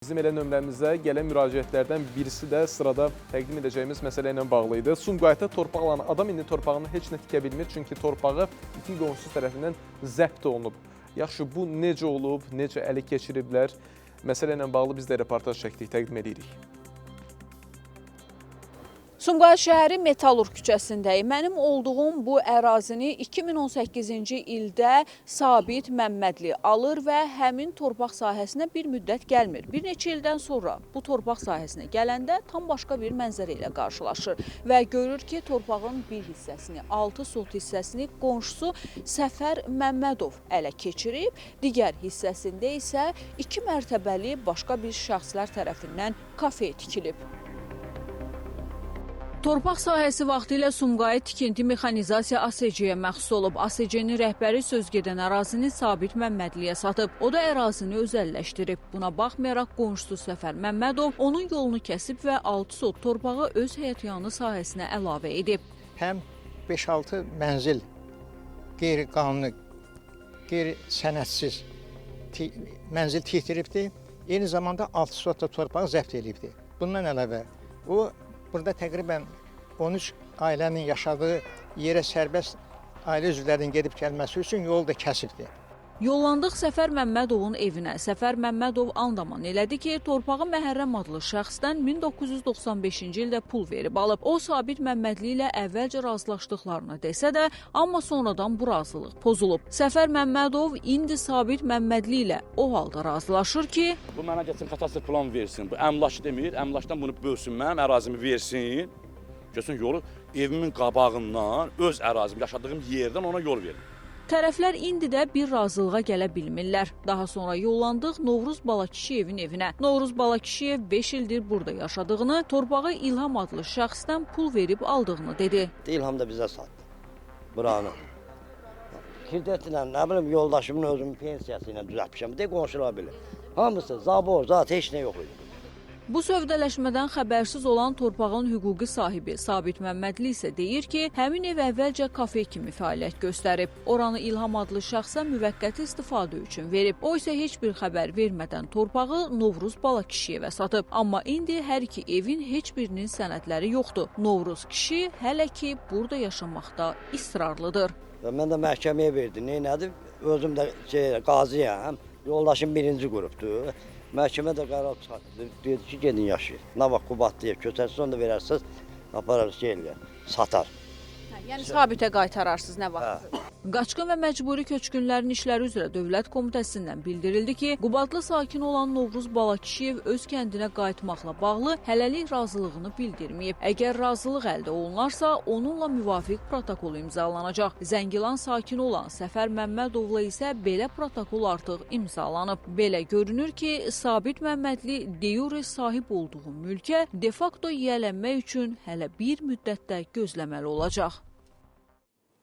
Bizim elə nömrəmizə gələn müraciətlərdən birisi də sırada təqdim edəcəyimiz məsələ ilə bağlı idi. Sumqayıtda torpaq alan adam indi torpağını heç nə tikə bilmir, çünki torpağı iki qonşusu tərəfindən zəbt olunub. Yaxşı, bu necə olub, necə ələ keçiriblər? Məsələ ilə bağlı biz də reportaj çəkdik, təqdim edirik. Sumqayıt şəhəri Metallurq küçəsindəyik. Mənim olduğum bu ərazini 2018-ci ildə Sabit Məmmədli alır və həmin torpaq sahəsinə bir müddət gəlmir. Bir neçə ildən sonra bu torpaq sahəsinə gələndə tam başqa bir mənzərə ilə qarşılaşır və görür ki, torpağın bir hissəsini, 6 sot hissəsini qonşusu Səfər Məmmədov ələ keçirib, digər hissəsində isə 2 mərtəbəli başqa bir şəxslər tərəfindən kafe tikilib. Torpaq sahəsi vaxtilə Sumqayıt Tikinti Mexanizasiya ASC-yə məxsus olub. ASC-nin rəhbəri söz gedən ərazini Sabit Məmmədliyə satıb. O da ərazini özəlləşdirib. Buna baxmayaraq qonşusu Səfər Məmmədov onun yolunu kəsib və 6 sot torpağı öz həyətyanı sahəsinə əlavə edib. Həm 5-6 mənzil qeyri-qanuni, qeyri-sənədsiz mənzil tikdiribdi. Eyni zamanda 6 sot da torpağı zəbt edibdi. Bundan əlavə o burada təqribən 13 ailənin yaşadığı yerə sərbəst ailə üzvlərinin gedib gəlməsi üçün yolu da kəsibdi. Yollandıq Səfər Məmmədovun evinə. Səfər Məmmədov andaman elədi ki, torpağı Məhərrəm adlı şəxsdən 1995-ci ildə pul verib alıb. O, Sabit Məmmədli ilə əvvəlcə razılaşdıqlarını desə də, amma sonradan bu razılıq pozulub. Səfər Məmmədov indi Sabit Məmmədli ilə o halda razılaşır ki, bu mənə getsin katastr plan versin. Bu əmlak demir, əmlakdan bunu bölsün, mənim ərazimi versin. Görsün yolu evimin qabağından, öz ərazim, yaşadığım yerdən ona yol verin. Tərəflər indi də bir razılığa gələ bilmirlər. Daha sonra yollandıq Novruz Balakişiyevin evinə. Novruz Balakişiyev 5 ildir burada yaşadığını, torpağı İlham adlı şəxsdən pul verib aldığını dedi. İlham da bizə satdı buranı. Kreditlə, nə bilim, yoldaşımın özümün pensiyası ilə düzəltmişəm. De qonşular bilir. Hamısı zabor, zat heç nə yox idi. Bu sövdələşmədən xəbərsiz olan torpağın hüquqi sahibi Sabit Məmmədli isə deyir ki, həmin ev əvvəlcə kafe kimi fəaliyyət göstərib. Oranı İlham adlı şəxsə müvəqqəti istifadə üçün verib. O isə heç bir xəbər vermədən torpağı Novruz Balakişiyevə satıb. Amma indi hər iki evin heç birinin sənədləri yoxdur. Novruz kişi hələ ki burada yaşamaqda israrlıdır. Və mən də məhkəməyə verdim. Neynədir? Özüm də qazıyam. Yoldaşım birinci qrupdur. Məhkəmə də qərar çıxartdı, dedi ki, gedin yaşayın. Nə vaxt Qubadlıya köçərsiz, onu da verərsiniz, apararız, eləyər, satar. Yəni Sabitə qaytararsınız nə vaxt? Hə. Qaçqın və məcburi köçkünlərin işləri üzrə Dövlət Komitəsindən bildirildi ki, Qubadlı sakini olan Novruz Balakişiyev öz kəndinə qayıtmaqla bağlı hələlik razılığını bildirməyib. Əgər razılıq əldə olunarsa, onunla müvafiq protokol imzalanacaq. Zəngilan sakini olan Səfər Məmmədovla isə belə protokol artıq imzalanıb. Belə görünür ki, Sabit Məmmədli de jure sahib olduğu mülkə de facto yiyələnmək üçün hələ bir müddətdə gözləməli olacaq.